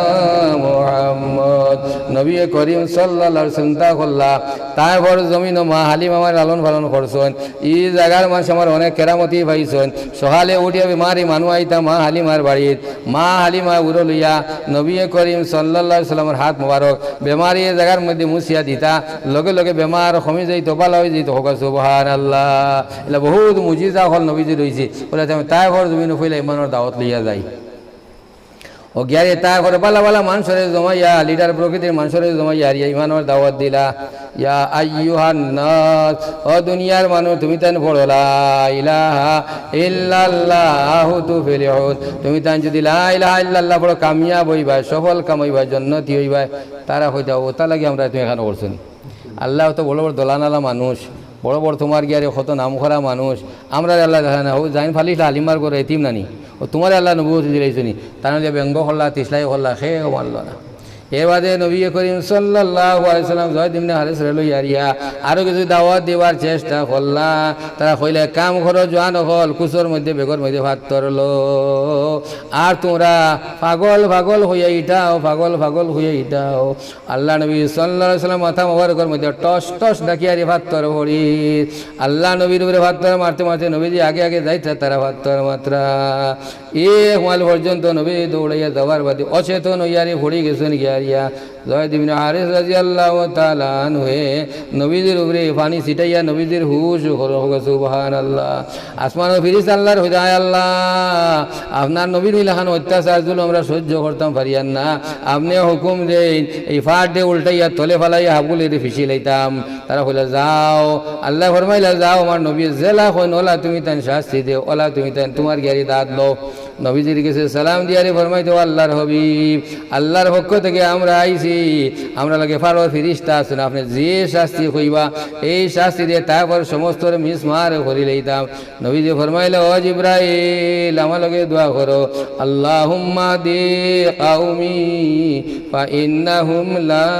মুহাম্মদ। নবী করিম সাল্লাল্লাহু আলাইহি ওয়াসাল্লাম তা করলা, তায়েফর জমিনো মা হালিমা আমারে লালন পালন করছইন। ই জাগার মানুষ আমার অনেক কেরামতি পাইছইন। সকালে উঠিয়া বেমারি মানুষ আইতা মা হালিমার বাড়িত, মা হালিমা উরো লইয়া নবী করিম সাল্লাল্লাহু আলাইহি ওয়াসাল্লামর হাত মোবারক, বেমারি ই জাগার মধ্যে মুছিয়া দিতা, লগে লগে বেমার কমি যাইতো, ভালা অই যাইতো। কউক্কা সুবহানাল্লাহ। ইলা বহুত মুজিজা অকল নবীজির অইছে। বলে, "আমি তায়েফর জমিনো পয়লা ইমানর দাওয়াত লইয়া যাই।" ও গিয়ারে তায়েফর ভালা ভালা মানষরে জমাইয়া, লিডার প্রকৃতির মানষরে জমাইয়া, আর ইমানর দাওয়াত দিলা। ইয়া আইয়ুহান নাস, ও দুনিয়ার মানুষ, তুমি তাইন পড়ো লা ইলাহা ইল্লাল্লাহু তুফলিহুন। তুমি তাইন যদি লা ইলাহা ইল্লাল্লাহ পড়ো, কামিয়াব অইবা, সফল কাম অইবা, জন্নতি অইবা। তারা কইতা, "ওতা লাগি আমরারে তুমি এখানো করছো নি?" আল্লায় তো বড় বড় দলানালা মানুষ, বড় বড় তুমার গিয়ারে কত নাম করা মানুষ, আমরারে আল্লায় দেখাইলা না, অউ যাইন ফালিছলা হালিমার ঘরর এতিম নানি, অউ তুমারে আল্লায় নবুয়তি দিলাইছইন নি, তান লইয়া ব্যঙ্গ করলা, তিসলাই করলা, কেউ মানলো না। এর বাদে নবী করিম সাল্লাল্লাহু আলাইহি ওয়াসাল্লাম যায়েদ ইবনে হারেছারে লইয়া আরিয়া আরো কিছু দাওয়াত দিবার চেষ্টা করলা। তারা কইলা, "এক কাম করো জোয়ান অকল, কুছর মধ্যে, বেগর মধ্যে পাথর লও।" আর তুমরা পাগল পাগল অইয়া ইটাও, পাগল পাগল অইয়া ইটাও। আল্লার নবী সাল্লাল্লাহু আলাইহি ওয়াসাল্লাম মাথা মোবারকর মধ্যে টস টস ডাকিয়ারি ফাত্তর পড়ির। আল্লার নবীর উপরে ফাত্তর মারতে মারতে নবীজি আগে আগে যাইতরা, তারা ফাত্তর মাতরা। এক মাইল পর্যন্ত নবী দৌড়াইয়া যাওয়ার বাদে অচেতন অইয়ারি পড়ি গেছইন গিয়ারিয়া। যায়েদ ইবনে হারিস রাদিয়াল্লাহু তাআলা আনহুয়ে নবীজির উপরে পানি ছিটাইয়া নবীজির হুশ হলো। সুবহানাল্লাহ। আসমানর ফিরিস্তা আল্লারে কইরা, "আয় আল্লাহ, আপনার নবীর অইলাখান অত্যাচার জুলুম আমরা সহ্য করতাম পারিয়ার না। আপনে হুকুম দেইন, এই পাহাড়রে উল্টাইয়া তলে ফালাইয়া হাবগুলিরে ফিছি লাইতাম।" তারা কইলা, "যাও।" আল্লায় ফরমাইলা, "যাও, আমার নবী যেলা কইন অলা তুমি তাইন শাস্তি দেও, অলা তুমি তাইন তুমার গিয়ারি দাদ লও।" নবীজির গেছে সালাম দিয়ারে ফরমাইতো, "আল্লার হাবিব, আল্লার পক্ষ থাকি আমরা আইছি, আমরার লগে পাহাড়র ফিরিস্তা আছইন, আপনে যে শাস্তি কইবা, এই শাস্তি দিয়া তারপর সমস্তরে মিসমার করি লইতাম।" নবীজি ফরমাইলা, "ও জিব্রাইল, আমার লগে দোয়া করো, আল্লাহুম্মা দি কাউমি ফা ইন্নাহুম লা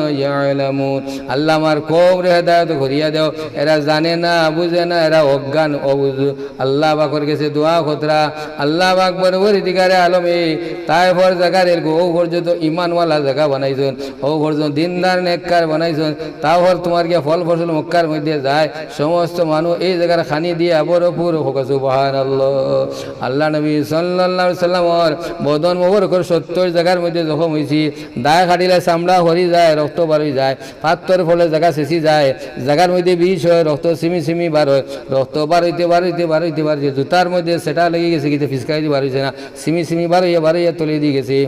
ইয়ালামুন।" আল্লাহ, আমার কওমরে হেদায়েত করিয়া দেও, এরা জানে না, বুঝে না, এরা অজ্ঞান, অবুঝ। আল্লাহ পাকর গেছে দোয়া করতরা, আল্লাহ পাক পরওয়ারদিগারে আলমে তায়েফর জাগার এলগু অউ পর্যন্ত ইমানওয়ালা জাগা বানাইছইন, অউ পর্যন্ত দিনদার নেককার বানাইছইন, তাও হর তুমার গিয়া ফল ফসল মক্কার মধ্যে যায়, সমস্ত মানুষ এই জাগার খানি দিয়া ভরপুর অউক। সুবহানাল্লাহ। আল্লার নবী সাল্লাল্লাহু আলাইহি ওয়াসাল্লামর বদন মোবারকর সত্তর জাগার মধ্যে জখম অইছে, দায় কাটিলে চামড়া হরি যায়, রক্ত বারই যায়, পাত্তর ফলে জাগা ছেছি যায়, জাগার মধ্যে বিষ অয়, রক্ত ছিমি ছিমি বার অয়, রক্ত বারইতে বারইতে বারইতে বারইতে জুতার মধ্যে সেটা লেগে গেছে, কিন্তু ফিসকাইতে বারইছে না, ছিমি ছিমি বারইয়া বারইয়া তলেদি গেছে।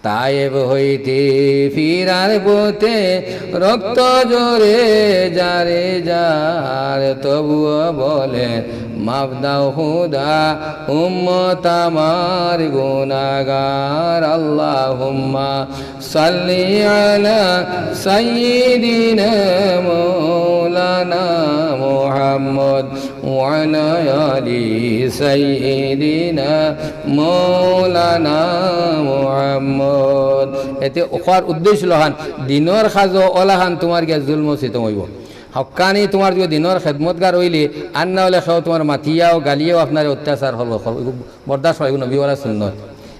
তায়েফ হইতে ফিরার পথে রক্ত ঝরে যারে যার, তবুও বলে, "মাফ দাও খুদা, উম্মত আমার গুনাগার।" আল্লাহুম্মা সাল্লি আলা সাইয়্যিদিনা মাওলানা মুহাম্মদ ওয়া আলা আলি সাইয়্যিদিনা মাওলানা মুহাম্মদ। এতে অখার উদ্দেশ্য অইলো অখান, দিনর কাজো অলাখান তুমার গিয়া জুলম সিতম অইবো। হক্কানি তুমার যদি দিনর খেদমতগার অইলে, আর না অইলে কেউ তুমার মাতিয়াও গালিয়াও আপনারে অত্যাচার করবো, করবো, বরদাস্ত অইবো, নবীওয়ালা সুন্নত।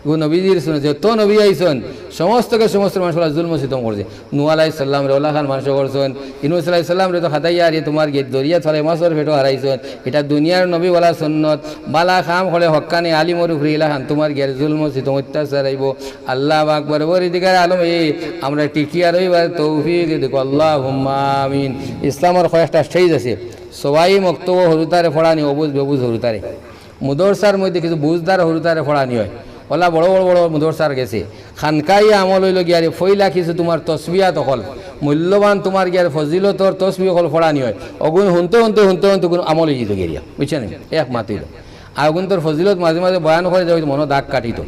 ইগু নবীজির সুন্নত, যত নবী আইছইন, সমস্তকে সমস্ত মানুষ অলা জুলম সিতম করছে। নূহ আলাইহিস সালামরে অলাখান মানুষ করছইন, ইউনুস আলাইহিস সালামরে তো খেদাইয়া আর ইয়ে তুমার গিয়া দরিয়াত ফালাই মাছর পেটো হারাইছইন। ইটা দুনিয়ার নবীওয়ালা সুন্নত। বালা কাম করলে হক্কানি আলিমর উপরে ইলাখান তুমার গিয়ার জুলম সিতম অত্যাচার আইবো। আল্লাহ পাক পরওয়ারদিগার আলম, এই আমরা টিকিয়া রইবার তৌফিক দিক, আল্লাহুম্মা আমিন। ইসলামর কয়েকটা stage আছে, সবাই মক্তব হুরুতারে পড়ানি, অবুঝ বেবুঝ হুরুতারে। মুদরসার মধ্যে কিছু বুঝদার হুরুতারে পড়ানি অয়। অলা বড় বড় বড় মুদরসার গেছে। খানকাই আমল অইলো গিয়ারে পয়লা কিছু তুমার তসবিহাত অকল, মূল্যবান তুমার গিয়ার ফজিলতর তসবি অকল পড়ানি অয়। অগুন হুনতে হুনতে হুনতে হুনতে গুন আমল অইযিতো গিয়া, বুঝছইন নি? এক মাত অইলো। আর অগুন্তর ফজিলত মাঝে মাঝে বয়ান করে যাইতো, মনো দাগ কাটিতো।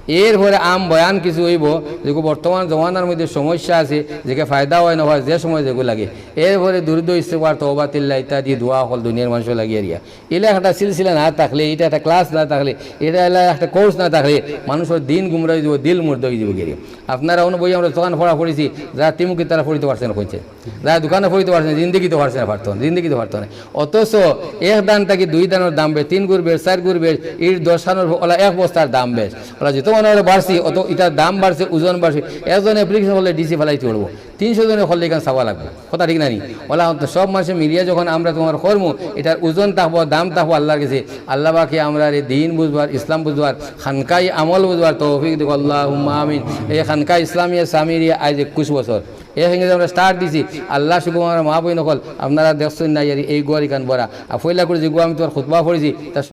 এরপরে আম বয়ান কিছু অইবো, যেগু বর্তমান জমানার মধ্যে সমস্যা আছে, যেগু ফায়দা অয় না অয়, যে সময় যেগু লাগে। এরপরে দুরুদ ইস্তেগফার, তওবা তিল্লা ইত্যাদি দোয়া অকল দুনিয়ার মানুষর লাগিয়া দিয়া। ইলা একটা সিলসিলা না থাকলে, ইটা একটা class না থাকলে, ইটা ইলা একটা course না থাকলে, মানুষর দিন গুমরা অইযিবো, দিল মুর্দা অইযিবো গিয়া। আপনারা অনো বই আমরা দোকান পড়া পড়ছি, যারা তিমুকি তারা পড়িতো পারছে না কইছে, যারা দোকানো পড়িতো পারছে না, জিন্দেগিতো পারছে না, পারতো না, জিন্দেগিতো পারতো না। অথচ এক দান থাকি দুই দানর দাম বেশ, তিন গুর বেশ, চাইর গুর বেশ, ইর দশ খানর অলা এক বস্তার দাম বেশ। অলা যত মনে অয় বাড়ছে, অত ইটার দাম বাড়ছে, ওজন বাড়ছে। একজন application করলে DC ফালাইতে পারবো, তিনশো জনে করলে ইখান চাওয়া লাগবো। কথা ঠিক না নি? অলা তো সব মানুষে মিলিয়া যখন আমরা তুমার করমু, ইটার ওজন থাকবো, দাম থাকবো আল্লার গেছে। আল্লা পাকে আমরারে দিন বুঝবার, ইসলাম বুঝবার, খানকাই আমল বুঝবার তৌফিক দিক, আল্লাহুম্মা আমিন। এই খানকা ইসলামিয়া সামিরিয়া আইজ একুশ বছর। এক ইংরেজি আমরা start দিছি। আল্লার শুকর, আমার মা বইন অকল, আপনারা দেখছইন না, ইয়ারি এই ঘর ইখান ভরা। আর পয়লা করি যেগু আমি তুমার খুতবা পড়ছি, তার